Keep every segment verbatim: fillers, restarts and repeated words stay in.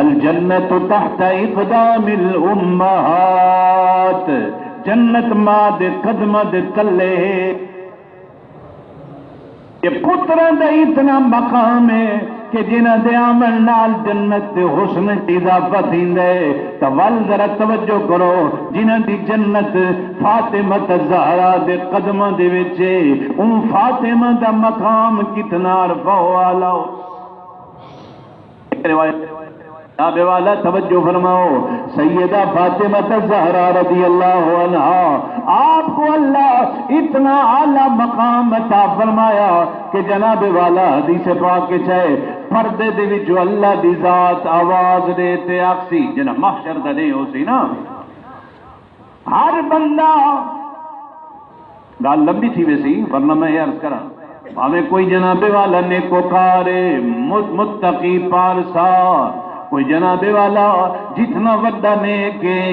الجنت تحت اقدام الامہات، جنت ماں دے قدماں دے تلے ہے۔ یہ پتراں دا اتنا مقام ہے کہ جنہاں دے آمن نال جنت دے حسن اچ اضافہ تھیندا ہے۔ تاں ول ذرا توجہ کرو، جنہاں دی جنت فاطمہ الزہرا دے قدماں دے وچ ہے، اوں فاطمہ دا مقام کتنا ارفع و اعلی ہو۔ روایت جناب والا، توجہ فرماؤ، سیدہ فاطمہ الزہرا رضی اللہ عنہا، آپ کو اللہ اتنا اعلیٰ مقام عطا فرمایا کہ جناب والا، حدیث پاک وچ ہے، پردے دے وچوں اللہ دی ذات آواز ݙے تے آکھسی، جنہاں محشر دا ݙینہہ ہوسی نا، ہر بندہ، ڳالھ لمبی تھی ویسی، ورنہ میں یہ عرض کراں، بھاویں کوئی جناب والا نیکوکار ہے، مت-، متقی پارسا، کوئی جناب والا جتنا وڈا نیک ہے،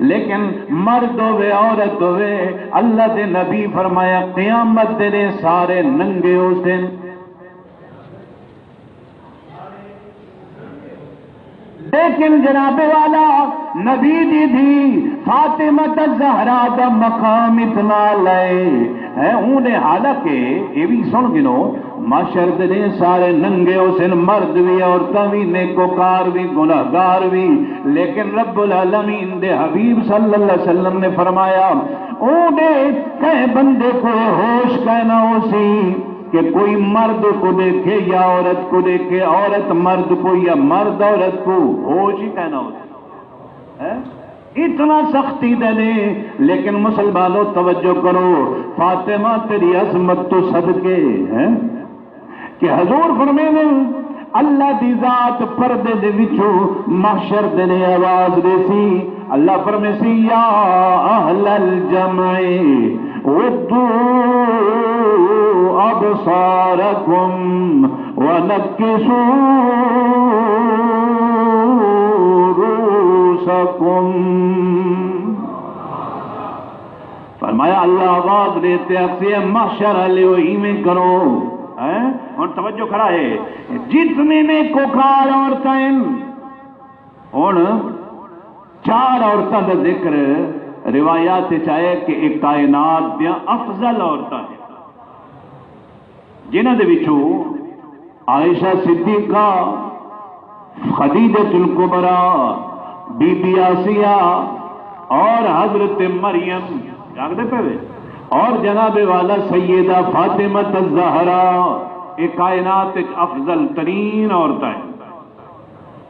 لیکن مرد ہوے، عورت ہوے، اللہ دے نبی فرمایا، قیامت دے ݙینہہ سارے ننگے ہوسن۔ لیکن جناب والا، نبی دی دھی فاطمہ الزہرا دا مقام اتنا لئے ہے، اوں نے، حالانکہ اے وی سن گنو، محشر دے ݙینہہ سارے ننگے ہوسن، مرد وی، عورتاں وی، نیکوکار وی، گناہگار وی، لیکن رب العالمین دے حبیب صلی اللہ علیہ وسلم نے فرمایا، اوں نے کہیں بندے کو ہوش کائنا ہوسی کہ کوئی مرد کو ݙیکھے یا عورت کو ݙیکھے، عورت مرد کو یا مرد عورت کو، ہوش ہی کائنا ہوسی۔ ہیں؟ اتنا سختی دے نے، لیکن مسلمانو توجہ کرو، فاطمہ تیری عظمت تو صدقے، ہیں؟ کہ حضور فرمیندے، اللہ دی ذات پردے دے وچوں محشر دے ݙینہہ آواز ݙیسی، اللہ فرمیسی، یا اہل الجمع غضوا ابصارکم ونکسوا رؤوسکم۔ فرمایا، اللہ آواز ݙے تے آکھسی، اے محشر آلیو، ایویں کرو۔ ہیں؟ ہݨ توجہ کھڑا ہے، جتنی نیکوکار عورتاں ہن، ہݨ چار عورتاں دا ذکر روایات وچ آئے کہ اے کائنات دیاں افضل عورتاں ہن، جنہاں دے وچوں عائشہ صدیقہ، خدیجۃ الکبریٰ، بی بی آسیہ اور حضرت مریم، جاڳدے پئے وے؟ اور جناب والا سیدہ فاطمہ الزہرا، اے کائنات وچ افضل ترین عورتاں ہن۔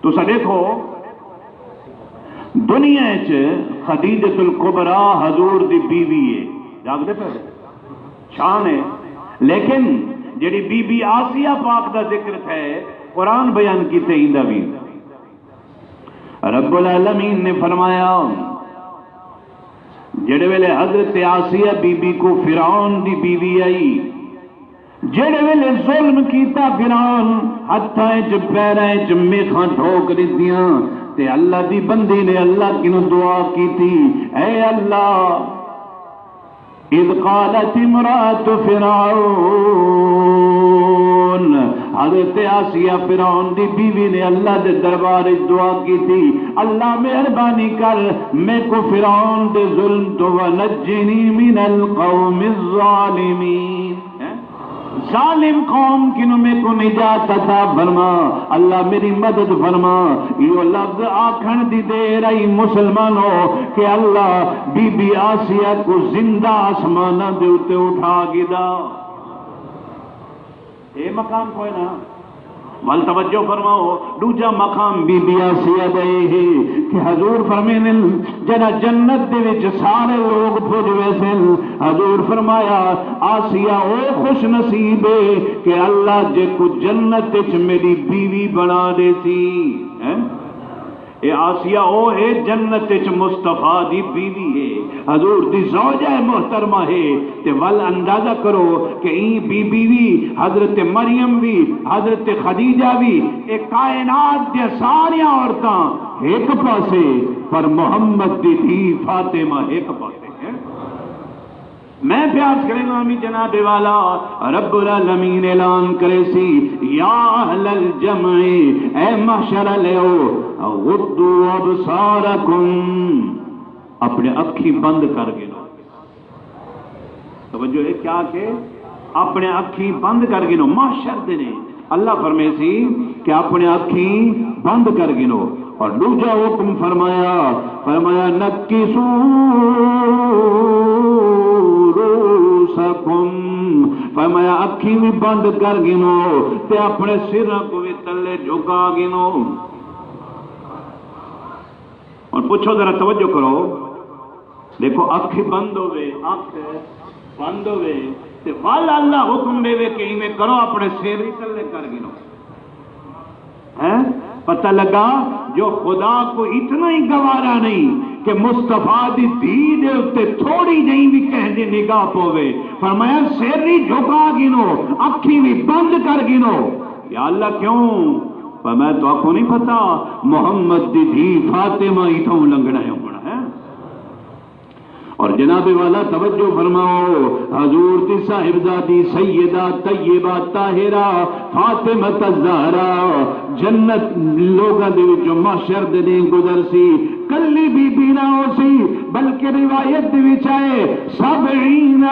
تساں ݙیکھو، دنیا اچ خدیجۃ الکبریٰ حضور دی بیوی ہے، جاڳدے پئے؟ شان ہے۔ لیکن جڑی بی بی آسیہ پاک دا ذکر تھئے، قرآن بیان کیتے ایندا وی۔ رب العالمین نے فرمایا، جڑے ویلے حضرت آسیہ بی بی کو فرعون دی بیوی آئی، جڑے ویلے ظلم کیتا فرعون، ہتھاں اچ پیراں اچ میخاں ڈھوک ݙتیاں، تے اللہ دی بندی نے اللہ کنوں دعا کیتی، اے اللہ، اذ قالت امرأة فرعون، حضرت آسیہ فرعون دی بیوی نے اللہ دے دربار اچ دعا کیتی، اللہ مہربانی کر، میکوں فرعون دے ظلم تو، ونجنی من القوم الظالمین۔ ہیں؟ ظالم قوم کنوں میکوں نجات عطا فرما، اللہ میری مدد فرما۔ ایہو لفظ آکھݨ دی دیر آئی مسلمانو کہ اللہ بی بی آسیہ کوں زندہ آسماناں دے اتے اٹھا گھدا۔ اے مقام کوئی نہ۔ ول توجہ فرماؤ، ݙوجھا مقام بی بی آسیہ دا اے ہے کہ حضور فرمیندن، جݙاں جنت دے وچ سارے لوگ پڄ ویسن، حضور فرمایا، آسیہ او خوش نصیب ہے کہ اللہ جیکوں جنت وچ میݙی بیوی بݨا ݙیسی۔ ہیں؟ اے آسیہ او ہے جنت اچ مصطفیٰ دی بیوی ہے، حضور دی زوجہ محترمہ ہے۔ تے ول اندازہ کرو کہ ایں بی بی وی، حضرت مریم وی، حضرت خدیجہ وی، اے کائنات دیاں ساریاں عورتاں ہک پاسے، پر محمد دی دھی فاطمہ ہک پاسے ہے۔ میں پیاس کرینداں ہمی جناب والا، رب العالمین اعلان کرے سی، یا اہل الجمع، اے محشر والے ہو، غضوا ابصارکم، اپنے اکھیں بند کر گنو۔ توجہ ہے کیا کہ اپنے اکھیں بند کر گنو، محشر دے نے۔ اللہ فرمے سی کہ اپنے اکھیں بند کر گنو۔ اور دوجا حکم فرمایا، فرمایا، نکسو رؤوسکم، فرمایا اکھیں بھی بند کر گنو تے اپنے سراں کو بھی تلے جھکا گنو۔ ہن پچھو ذرا، توجہ کرو، دیکھو، اکھ بند ہوے، اکھ بند ہوے، تے ول اللہ حکم ݙیوے کہ ایویں کرو، اپݨے سر ہی تلے کر گھنو۔ ہیں؟ پتہ لڳا جو خدا کو اتنا ہی گوارا نہیں کہ مصطفیٰ دی دھی دے اتے تھوڑی جئی بھی کہیں دی نگاہ پوے۔ فرمایا، سر ہی جھکا گھنو، اکھیں بھی بند کر گھنو۔ یا اللہ، کیوں؟ پر میں تو آکھوں نہیں پتہ، محمد دی دھی فاطمہ اتھوں لنگھنا ہے، ہونا ہے۔ اور جناب والا، توجہ فرماؤ، حضور دی صاحبزادی سیدہ طیبہ طاہرہ فاطمہ الزہرا جنت لوگاں دے وچوں محشر دے ݙینہہ گزر سی، کلی بی بی نہ ہو سی، بلکہ روایت دے وچ آئے، سبعین،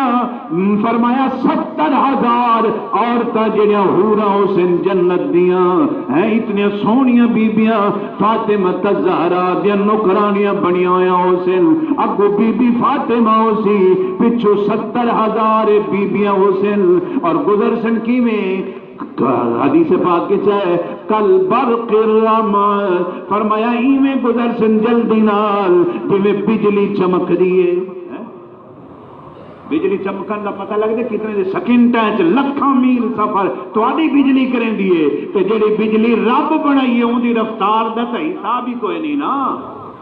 فرمایا، ستر ہزار عورتاں جڑیاں حوراں ہوسن جنت دیاں، ہیں اتنیاں سوہنیاں بیبیاں، فاطمہ الزہرا دیاں نوکرانیاں بنیاں ہویاں ہوسن۔ اگوں بی بی فاطمہ ہوسی، پچھوں ستر ہزار بیبیاں ہوسن۔ اور گزرسن کیویں؟ حدیث پاک وچ ہے، کالبرق الرمع، فرمایا ایویں گزرسن جلدی نال جویں بجلی چمکدی ہے۔ بجلی چمکݨ دا پتہ لڳدے کتنے دے سیکنڈاں وچ لکھاں میل سفر تہاݙی بجلی کریندی ہے، تے جیڑھی بجلی رب بݨائی ہے، اوندی رفتار دا تاں حساب ہی کوئی نہیں نا۔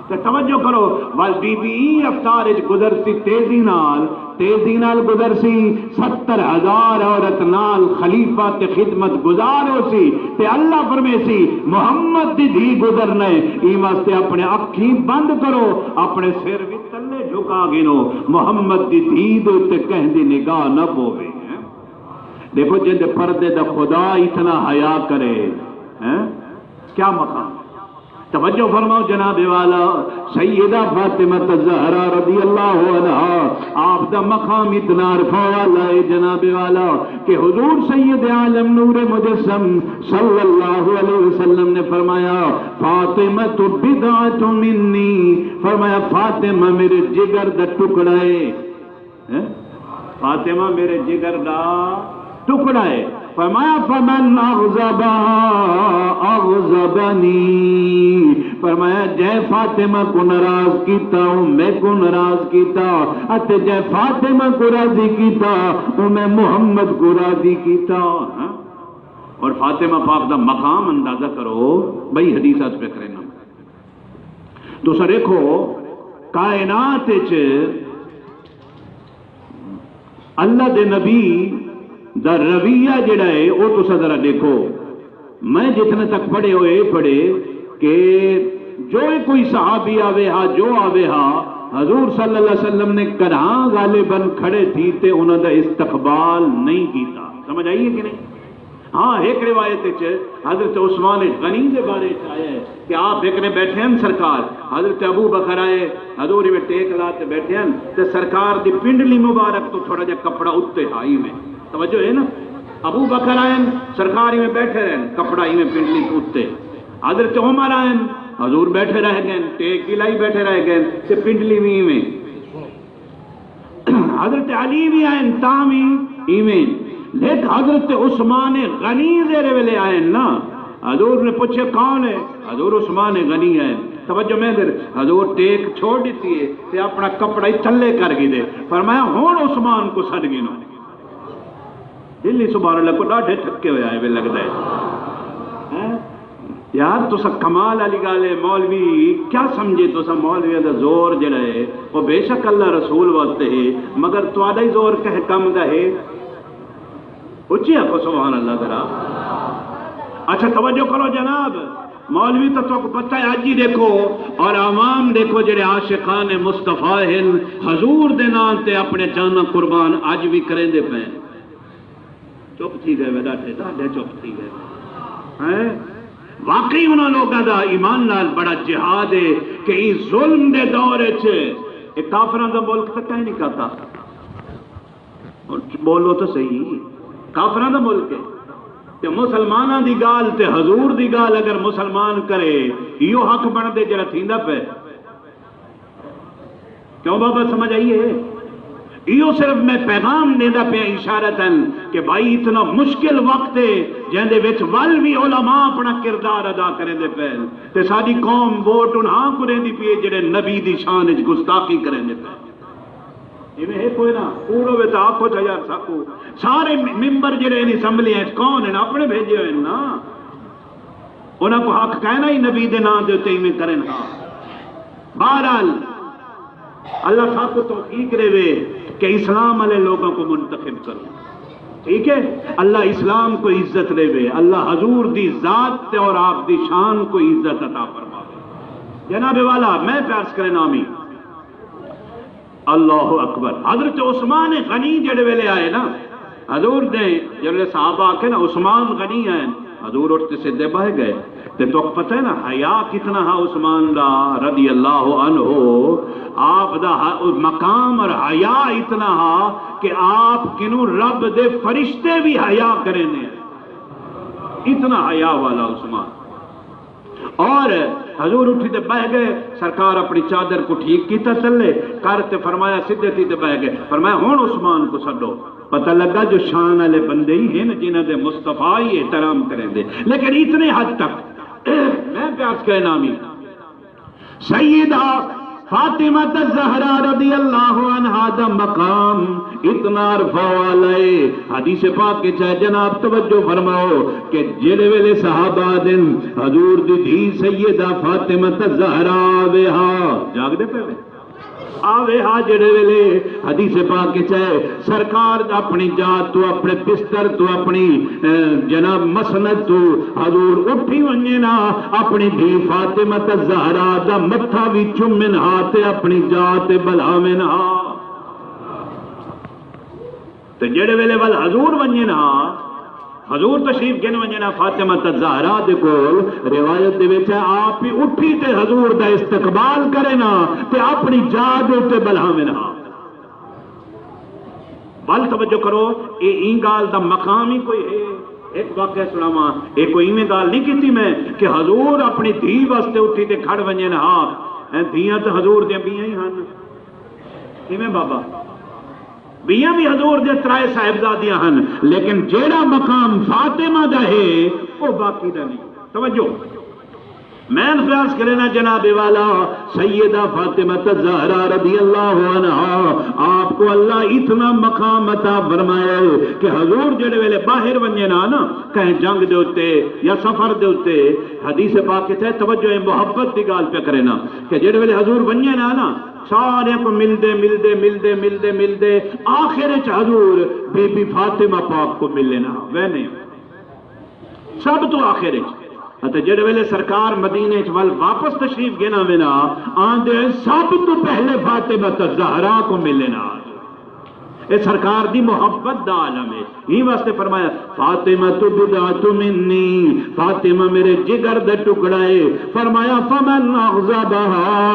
تے توجہ کرو، ول بی بی ایں رفتار وچ گزرسی، تیزی نال، تیزی نال گزرسی، ستر ہزار عورت نال خلیفہ تے خدمت گزار ہوسی، تے اللہ فرمیسی، محمد دی دھی گزرنا ہے، ایں واسطے اپݨے اکھیں بند کرو، اپݨے سر وی تلے جھکا گھنو، محمد دی دھی دے اتے کہیں دی نگاہ نہ پوے۔ ہیں؟ ݙیکھو، جیندے پردے دا خدا اتنا حیا کرے، ہیں؟ کیا مقام؟ توجہ فرماؤ جناب والا، سیدہ فاطمہ الزہرا رضی اللہ عنہا، آپ دا مقام اتنا عرفہ والا ہے جناب والا، کہ حضور سید عالم نور مجسم صلی اللہ علیہ وسلم نے فرمایا، فاطمہ بضعۃ منی، فرمایا، فاطمہ میرے جگر دا ٹکڑا ہے۔ ہیں؟ فاطمہ میرے جگر دا ٹکڑا ہے۔ فرمایا، فمن اغضبها اغضبنی، فرمایا، جے فاطمہ کو ناراض کیتا، او میکوں ناراض کیتا، اتے جے فاطمہ کو راضی کیتا، او میں محمد کو راضی کیتا۔ ہیں؟ اور فاطمہ پاک دا مقام اندازہ کرو، ٻئی حدیث اچ پیا کرینداں۔ تساں ݙیکھو، کائنات وچ اللہ دے نبی دا رویہ جڑا ہے، او تساں ذرا ݙیکھو۔ میں جتنے تک پڑھے ہوئے، پڑھے کہ جو کوئی صحابی آوے ہا، جو آوے ہا، حضور صلی اللہ علیہ وسلم نے گھراں غالباً کھڑے تھی تے انہاں دا استقبال نہیں کیتا۔ سمجھ آئی ہے کہ نہیں؟ ہاں، ہک روایت وچ حضرت عثمان غنی دے بارے وچ آیا ہے کہ آپ ہک نے بیٹھے ہن سرکار، حضرت ابو بکر آئے، حضور ایویں ٹیک لا تے بیٹھے ہن تے سرکار دی پنڈلی مبارک تو تھوڑا جہا کپڑا اتے ہا، ایویں۔ توجہ ہے نا؟ ابو بکر آئے ہن، سرکار ایویں بیٹھے رہن، کپڑا ایویں پنڈلی تو اتے۔ حضرت عمر آئے ہن، حضور بیٹھے رہ گئے، ٹیک وی لائی بیٹھے رہ گئے تے پنڈلی وی ایویں۔ حضرت علی وی آئن تاں وی ایویں۔ لیکن حضرت عثمان غنی جیڑھے ویلے آئن نا، حضور نے پچھے، کون ہے؟ حضور عثمان غنی آئن۔ توجہ میں دے، حضور ٹیک چھوڑ ݙتی ہے تے اپݨا کپڑا ہی تھلے کر گھدے۔ فرمایا، ہݨ عثمان کو سݙ گھنو۔ دل ہی سبحان اللہ کو ݙاڈھے تھکے ہوئے آئے وے لڳدا ہے۔ ہیں؟ یار، تساں کمال والی ڳالھ ہے، مولوی کیا سمجھے تساں؟ مولویاں دا زور جڑا ہے، او بے شک اللہ رسول واسطے ہے، مگر تہاݙا ہی زور کہیں کم دا ہے؟ اچی آکھو سبحان اللہ ذرا۔ اچھا، توجہ کرو جناب، مولوی تاں تہاکوں پتہ ہے، اڄ ہی ݙیکھو اور عوام ݙیکھو، جڑے عاشقان مصطفیٰ ہن، حضور دے ناں تے اپݨے جاناں قربان اڄ وی کریندے پئے۔ چپ تھی ڳئے وے ݙاڈھے، ݙاڈھے چپ تھی ڳئے۔ ہیں؟ واقعی انہاں لوکاں دا ایمان نال بڑا جہاد ہے کہ ایں ظلم دے دور اچ اے کافراں دا ملک تاں کہیں نہیں کھاتا۔ ہݨ بولو تاں صحیح، کافراں دا ملک ہے تے مسلماناں دی ڳالھ تے حضور دی ڳالھ اگر مسلمان کرے، ایہو حق بݨدے جڑا تھیندا پئے۔ کیوں بابا، سمجھ آئی ہے؟ ایہو صرف میں پیغام ݙیندا پیا اشارتاً کہ بھائی، اتنا مشکل وقت ہے جیندے وچ ول وی علماء اپݨا کردار ادا کریندے پئے تے ساݙی قوم ووٹ انہاں کوں ݙیندی پئی ہے جڑے نبی دی شان وچ گستاخی کریندے پئے۔ ایویں ہے کوئی نہ، کوڑ ہوے تاں آکھو چا یار ساکوں۔ سارے ممبر جڑے ہن اسمبلیاں وچ کون ہن؟ اپݨے بھیجے ہوئے ہن نا۔ انہاں کوں حق کائنا ہی نبی دے ناں دے اتے ایویں کرن ہا۔ بہرحال، اللہ ساکوں توفیق ݙیوے کہ اسلام والے لوکاں کوں منتخب کروں۔ ٹھیک ہے؟ اللہ اسلام کوں عزت ݙیوے، اللہ حضور دی ذات تے اور آپ دی شان کوں عزت عطا فرماوے۔ جناب والا، میں پیا عرض کرنا آمین۔ اللہ اکبر۔ حضرت عثمان غنی جڑے ویلے آئے نا، حضور نے جڑے صحابہ آکھے نا، عثمان غنی آئے، حضور اٹھ تے سدھے بہہ ڳئے۔ تے تہاکوں پتہ ہے نا، حیا کتنا ہا عثمان دا رضی اللہ عنہ۔ آپ دا ح-، مقام اور حیا اتنا ہا کہ آپ کنوں رب دے فرشتے وی حیا کریندے۔ اتنا حیا والا عثمان۔ اور حضور اٹھی تے بہہ ڳئے، سرکار اپݨی چادر کوں ٹھیک کیتا، تلے کر تے فرمایا، سدھے تھی تے بہہ ڳئے۔ فرمایا، ہݨ عثمان کوں سݙو۔ پتہ لڳا جو شان والے بندے ہی ہن جنہاں دے مصطفیٰ ہی احترام کریندے، لیکن اتنے حد تک۔ میں پیا عرض کرنا آمین۔ سیدہ فاطمہ الزہرا رضی اللہ عنہا دا مقام اتنا عرفہ والا ہے۔ حدیث پاک وچ ہے، جناب توجہ فرماؤ کہ جڑے ویلے صحابہ دن حضور دی دھی سیدہ فاطمہ الزہرا آوے ہا، جاڳدے پئے وے؟ آوے ہا جڑے ویلے، حدیث پاک وچ ہے، سرکار اپݨی جا توں، اپݨے بستر توں، اپݨی، اے، جناب مسند توں حضور اٹھی ونڄے نا، اپݨی دھی فاطمہ الزہرا دا متھا وی چمن ہا تے اپݨی جا تے ٻلھاون ہا۔ تے جڑے ویلے ول حضور ونڄے نا، حضور تشریف گھن ونڄے نا فاطمہ الزہرا دے کول، روایت دے وچ ہے آپ ہی اٹھی تے حضور دا استقبال کرے نا تے اپݨی جا دے اتے ٻلھاون ہا۔ ول توجہ کرو، اے ایں ڳالھ دا مقام ہی کوئی ہے؟ ہک واقعہ سݨاواں، اے کوئی ایویں ڳالھ نہیں کیتی میں کہ حضور اپݨی دھی واسطے اٹھی تے کھڑ ونڄے نا۔ ہا، اے دھیاں تے حضور دیاں ٻیاں ہی ہن۔ کیویں بابا؟ ٻیاں وی حضور دے ترائے صاحبزادیاں ہن، لیکن جیڑھا مقام فاطمہ دا ہے، او باقی دا نہیں۔ توجہ۔ میں عرض کرنا جناب والا، سیدہ فاطمہ الزہرا رضی اللہ عنہا، آپ کو اللہ اتنا مقام عطا فرمایا ہے کہ حضور جڑے ویلے باہر ونجے نا نا، کہیں جنگ دے اتے یا سفر دے اتے، حدیث پاک تے توجہ محبت دی ڳالھ پیا کرے نا، کہ جڑے ویلے حضور ونجے نا نا، سارے کو ملدے، ملدے، ملدے، ملدے، ملدے، آخر اچ حضور بی بی فاطمہ پاک کو ملے نا، وینے۔ سب تو آخر اچ۔ اتے جڑے ویلے سرکار مدینے اچ ول واپس تشریف گھن آوے نا، آندے ہوئے سب تو پہلے فاطمہ الزہرا کو ملے نا۔ اے سرکار دی محبت دا عالم ہے۔ ہی واسطے فرمایا، "فاطمہ تو بضعۃ منی"، فاطمہ میرے جگر دا ٹکڑا ہے۔ فرمایا، "فمن اغضبها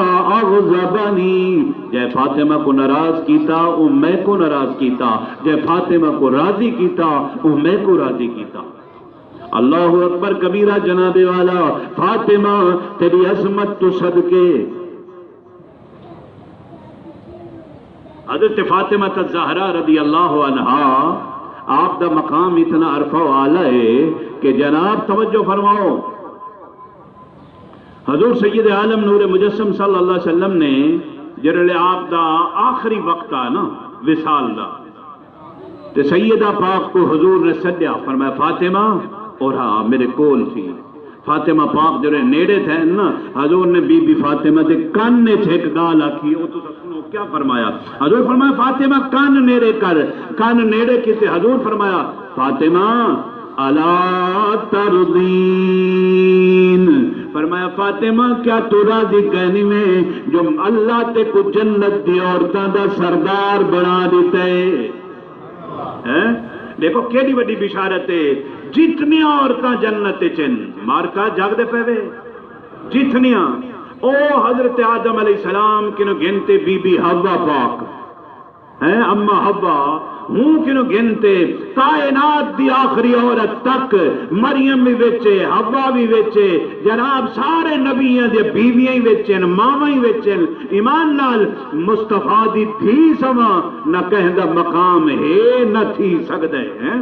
اغضبنی"، جے فاطمہ کو ناراض کیتا، او میں کو ناراض کیتا، جے فاطمہ کو راضی کیتا، او میں کو راضی کیتا۔ اللہ اکبر کبیرہ، جناب والا، فاطمہ تیری عظمت تو صدقے۔ حضرت فاطمہ الزہرا رضی اللہ عنہا، آپ دا مقام اتنا عرفہ والا ہے کہ جناب توجہ فرماؤ، حضور سید عالم نور مجسم صلی اللہ علیہ وسلم نے جڑے آپ دا آخری وقت آ نا وصال دا، تے سیدہ پاک کو حضور نے سڈیا، فرمایا، "فاطمہ، اور ہاں، میرے کول تھی۔" فاطمہ پاک جڑے نیڑے تھے نا، حضور نے بی بی فاطمہ دے کن اچ ہک ڳالھ آکھی، او تساں سنو کیا فرمایا۔ حضور فرمایا، "فاطمہ، کن نیڑے کر۔" کن نیڑے کیتے، حضور فرمایا، "فاطمہ، الا ترضین، فرمایا، فاطمہ، کیا تو راضی کینی ویں جو اللہ تیکوں جنت دی عورتاں دا سردار بنا ݙتے؟ ہیں؟ ݙیکھو کیݙی وݙی بشارت ہے۔ جتنیاں عورتاں جنت اچ ہن، مارکا جاڳدے پئے وے، جتنیاں، او حضرت آدم علیہ السلام کنوں گھن تے بی بی حوا پاک، ہیں اماں حوا، ہوں کنوں گھن تے کائنات دی آخری عورت تک، مریم وی وچ ہے، حوا وی وچ ہے، جناب، سارے نبیاں دیاں بیویاں ہی وچ ہن، ماواں ہی وچ ہن۔ ایمان نال، مصطفیٰ دی دھی سواں نہ کہیں دا مقام ہے، نہ تھی سڳدا ہے، ہیں؟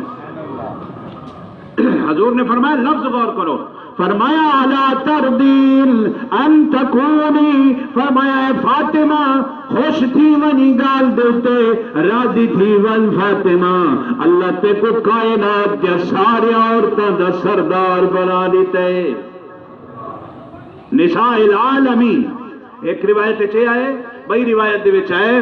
حضور نے فرمایا، لفظ غور کرو، فرمایا، الا ترضین ان تکونی، فرمایا، اے فاطمہ، خوش تھی ونڄ ڳالھ دے اتے، راضی تھی ونڄ فاطمہ، اللہ تیکوں کائنات دیاں ساریاں عورتاں دا سردار بنا ݙتے۔ نساء العالمین۔ ایک روایت اچ اے آئے، ٻئی روایت دے وچ آئے،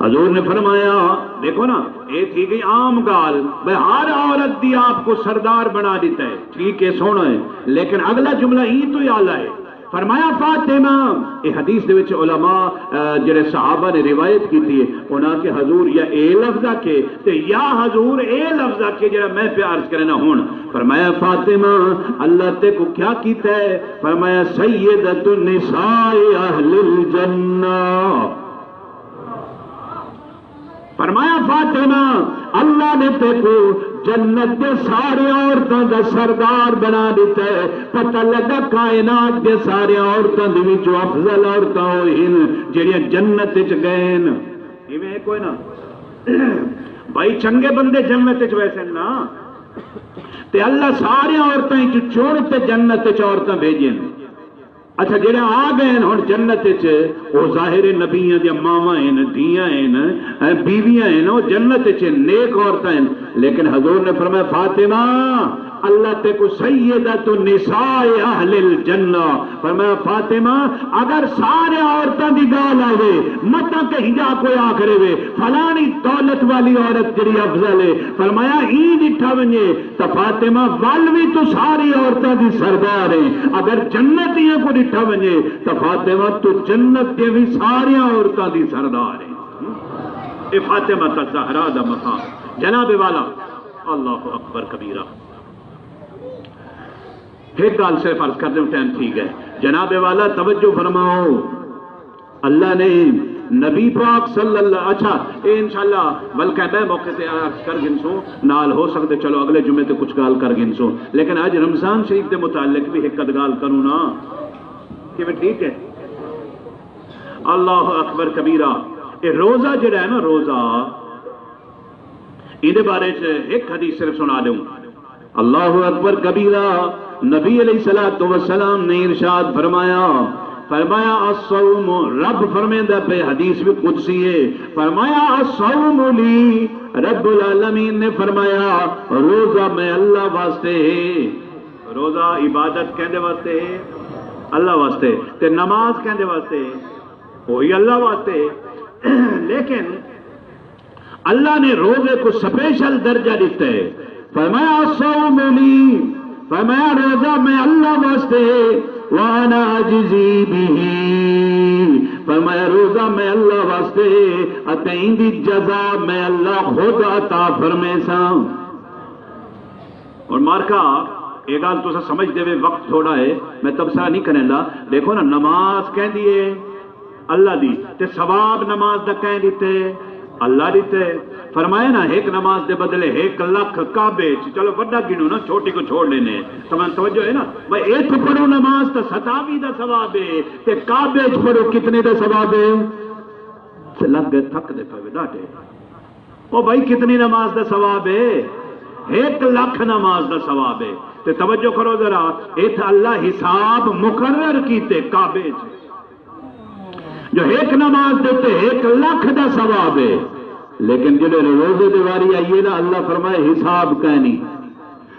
حضور نے فرمایا، ݙیکھو نا، اے تھی ڳئی عام ڳالھ، بھئی ہر عورت دی آپ کو سردار بنا ݙتا ہے، ٹھیک ہے، سوہݨا ہے، لیکن اڳلا جملہ ایں توں ہی اعلیٰ ہے۔ فرمایا، فاطمہ، اے حدیث دے وچ علماء، آ، جڑے صحابہ نے روایت کیتی ہے، انہاں کہ حضور یا اے لفظ آکھے تے یا حضور اے لفظ آکھے جڑا میں پیا عرض کرنا ہن۔ فرمایا، فاطمہ، اللہ تیکوں کیا کیتا ہے؟ فرمایا، سیدۃ نساء اہل الجنہ۔ فرمایا، فاطمہ، اللہ نے تیکوں جنت دے سارے عورتاں دا سردار بنا ݙتا ہے۔ پتہ لڳا کائنات دے سارے عورتاں دے وچوں افضل عورتاں او ہن جڑیاں جنت وچ ڳئن۔ ایویں ہے کوئی نہ۔ بھائی، چنگے بندے جنت وچ ویسن نا، تے اللہ سارے عورتاں وچوں چن تے جنت وچ عورتاں بھیجن۔ اچھا، جڑے آ ڳئے ہن ہݨ جنت وچ، او ظاہر ہے نبیاں دیاں ماواں ہن، دھیاں ہن، اے بیویاں ہن، او جنت وچ ہن، نیک عورتاں ہن۔ لیکن حضور نے فرمایا، فاطمہ، اللہ تیکوں سیدۃ نساء اہل الجنہ۔ فرمایا، فاطمہ، اگر سارے عورتاں دی ڳالھ آوے، متاں کہیں جا کوئی آکھ ݙیوے، فلانی دولت والی عورت جڑی افضل ہے۔ فرمایا، ایں ݙٹھا ونڄے، تاں فاطمہ ول وی توں ساری عورتاں دی سردار ہیں۔ اگر جنتیاں کوں ݙٹھا ونڄے تاں فاطمہ توں جنت دیاں وی ساریاں عورتاں دی سردار ہیں۔ اے فاطمہ الزہرا دا مقام۔ جناب والا، اللہ اکبر کبیرہ۔ ہک ڳالھ صرف عرض کر ݙیوں، ٹائم تھی ڳئے۔ جناب والا، توجہ فرماؤ۔ اللہ نے نبی پاک صلی اللہ، اچھا، اے انشاءاللہ ول کہیں ٻئے موقع تے عرض کر گھنسوں، نال ہو سڳدے چلو اڳلے جمعے تے کچھ ڳالھ کر گھنسوں، لیکن اڄ رمضان شریف دے متعلق وی ہک ادھ ڳالھ کروں نا، کیویں ٹھیک ہے؟ اللہ اکبر کبیرہ۔ اے روزہ جڑا ہے نا، روزہ، ایندے بارے چ ہک حدیث صرف سݨا ݙیوں۔ اللہ اکبر کبیرہ۔ نبی علیہ الصلوۃ والسلام نے ارشاد فرمایا، فرمایا، الصوم، رب فرمیندا پئے، حدیث وی قدسی ہے، فرمایا، الصوم لی، رب العالمین نے فرمایا، روزہ میں اللہ واسطے ہے۔ روزہ عبادت کیندے واسطے ہے؟ اللہ واسطے۔ تے نماز کیندے واسطے ہے؟ وہی اللہ واسطے ہے۔ لیکن اللہ نے روزے کو سپیشل درجہ ݙتا ہے۔ فرمایا، الصوم لی، فرمایا، روزہ میں اللہ واسطے ہے، وانا اجزی بہ، فرمایا، روزہ میں اللہ واسطے ہے، اتے ایندی جزا میں اللہ خود عطا فرمیساں۔ ہݨ مارکا، اے ڳالھ تساں سمجھدے وے، وقت تھوڑا ہے، میں تبصرہ نہیں کریندا۔ ݙیکھو نا، نماز کیندی ہے؟ اللہ دی۔ تے ثواب نماز دا کئیں ݙتے؟ اللہ ݙتے۔ فرمایا نا، ہک نماز دے بدلے ہک لکھ کعبے اچ۔ چلو وݙا گھنوں نا، چھوٹی کوں چھوڑ ݙینے۔ تمہاں توجہ ہے نا؟ بھئی اتھ پڑھو نماز تاں ستاوی دا ثواب ہے، تے کعبے اچ پڑھو کتنے دا ثواب ہے؟ لڳ ڳئے تھک دے پئے ݙاڈھے۔ او بھائی، کتنی نماز دا ثواب ہے؟ ہک لکھ نماز دا ثواب ہے۔ تے توجہ کرو ذرا، اتھ اللہ حساب مقرر کیتے کعبے اچ، جو ہک نماز دے تے ہک لکھ دا ثواب ہے۔ لیکن جڑے روزے دے واری آئیے نا، اللہ فرمائے، حساب کائنی۔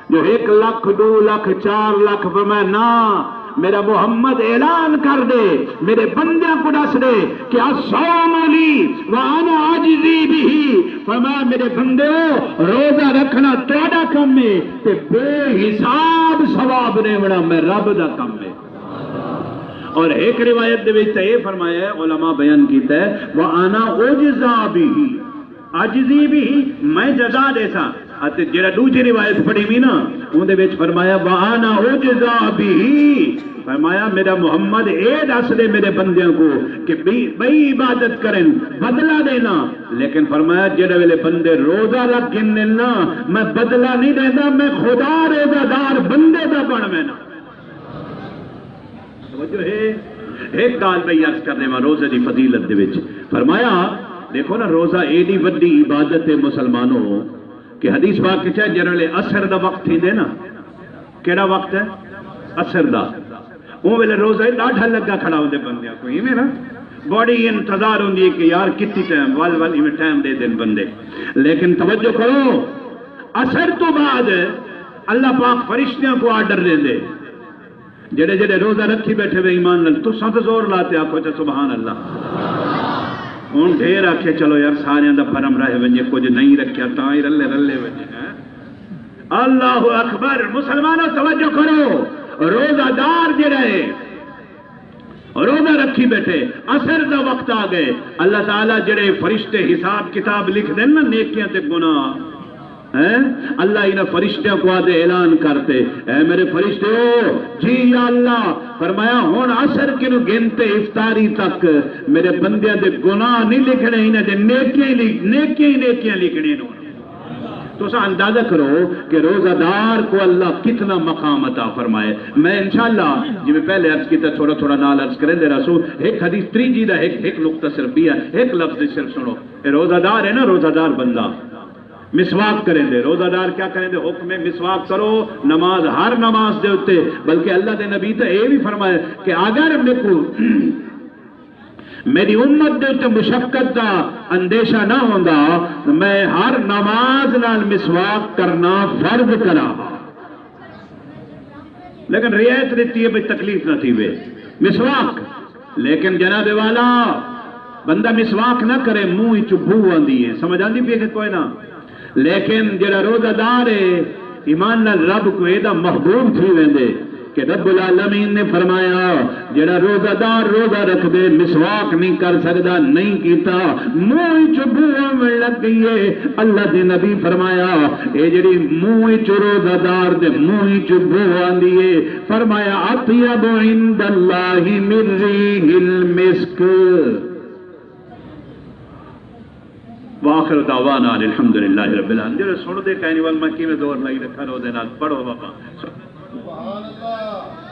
جو ہک لکھ، ݙو لکھ، چار لکھ، فرمایا، نہ، میرا محمد اعلان کر دے، میرے بندیاں کو دس دے کہ الصوم لی وانا اجزی بہ۔ فرمایا، میرے بندیو، روزہ رکھنا تہاڈا کم ہے تے بے حساب ثواب ݙیوݨا میں رب دا کم ہے۔ اور ایک روایت دے وچ تے اے فرمایا ہے، علماء بیان کیتا ہے، وانا اجزی بہ، اجزی بہ، میں جزا ݙیساں۔ اتے جڑا ݙوجھی روایت پڑھی وی نا، اون دے وچ فرمایا، وانا اجزی بہ، فرمایا، میرا محمد اے دس دے میرے بندیاں کو کہ بئی بئی عبادت کرن، بدلہ ݙینا۔ لیکن فرمایا، جڑے ویلے بندے روزہ رکھ گھنن نا، میں بدلہ نہیں ݙیندا، میں خدا روزہ دار بندے دا بݨ وینا۔ توجہ ہے؟ ایک گال میں عرض کر دیواں روزے دی فضیلت دے وچ۔ فرمایا، دیکھو نا، روزہ ایڈی وڈی عبادت ہے مسلمانوں، کہ حدیث پاک وچ ہے، جڑے ویلے عصر دا وقت تھیندے نا، کیڑا وقت ہے؟ عصر دا۔ اون ویلے روزہ ݙاڈھا لڳا کھڑا ہوندے بندیاں کو، ایویں نا؟ بڑی انتظار ہوندی ہے کہ یار کتی ٹائم، ول ول ایویں ٹائم ݙے دین بندے۔ لیکن توجہ کرو، عصر تو بعد اللہ پاک فرشتیاں کو آرڈر ݙیندے، جڑے جڑے روزہ رکھی بیٹھے وے ایمان نال، تساں تے زور لا تے آکھو چا سبحان اللہ۔ ہن ڈھیر آکھے، چلو یار، ساریاں دا بھرم رہ ونجے، کچھ نہیں رکھیا تاں ہی رلے رلے ونجے، ہیں؟ اللہ اکبر۔ مسلمانوں، توجہ کرو، روزہ دار جڑا ہے، روزہ رکھی بیٹھے، عصر دا وقت آ گئے، اللہ تعالیٰ جڑے فرشتے حساب کتاب لکھ دین نا، نیکیاں تے گناہ، ہیں؟ اللہ انہاں فرشتیاں کو آدھے، اعلان کرتے، اے میرے فرشتیو، جی یا اللہ، فرمایا، ہن عصر کنوں گھن تے افطاری تک میرے بندیاں دے گناہ نہیں لکھنے، انہاں دے نیکیاں ہی لکھ-، نیکیاں ہی نیکیاں لکھنے نے۔ تساں اندازہ کرو کہ روزہ دار کو اللہ کتنا مقام عطا فرمائے۔ میں انشاءاللہ، جی میں پہلے عرض کیتا، تھوڑا تھوڑا نال عرض کریں دے رہسوں، ایک حدیث تری جی دا ایک، ایک نقطہ صرف بھی ہے، ایک لفظ صرف سنو۔ اے روزہ دار ہے نا، روزہ دار بندہ مسواک کریں دے۔ روزہ دار کیا کریں دے؟ حکم ہے مسواک کرو، نماز، ہر نماز دے اُتے۔ بلکہ اللہ دے نبی تو اے بھی فرمایا کہ اگر میرے کو میری امت دے اُتے مشقت دا اندیشہ نہ ہوندا تو میں ہر نماز نال مسواک کرنا فرض کراں۔ لیکن رعایت ݙتی ہے بھئی تکلیف نہ تھیوے۔ مسواک، لیکن جناب والا، بندہ مسواک نہ کرے، منہ وچ بو آندی ہے، سمجھ آندی پئی ہے کہ کوئی نہ؟ لیکن جڑا روزہ دار ہے، ایمان نال رب کو ایڈا محبوب تھی ویندے کہ رب العالمین نے فرمایا، جڑا روزہ دار روزہ رکھدے، مسواک نہیں کر سکدا، نہیں کیتا، منہ وچ بو آوݨ لگ گئی ہے۔ اللہ دے نبی فرمایا، اے جڑی منہ وچ، روزہ دار دے منہ وچ بو آندی ہے، فرمایا، اطیب عند اللہ من ریح المسک۔ وآخر دعوانا ان الحمد للہ رب العالمین۔ جڑے سن دے کہیں نہیں، ول میں کیویں زور لائی رکھاں، او دے نال پڑھو بابا۔ سبحان اللہ۔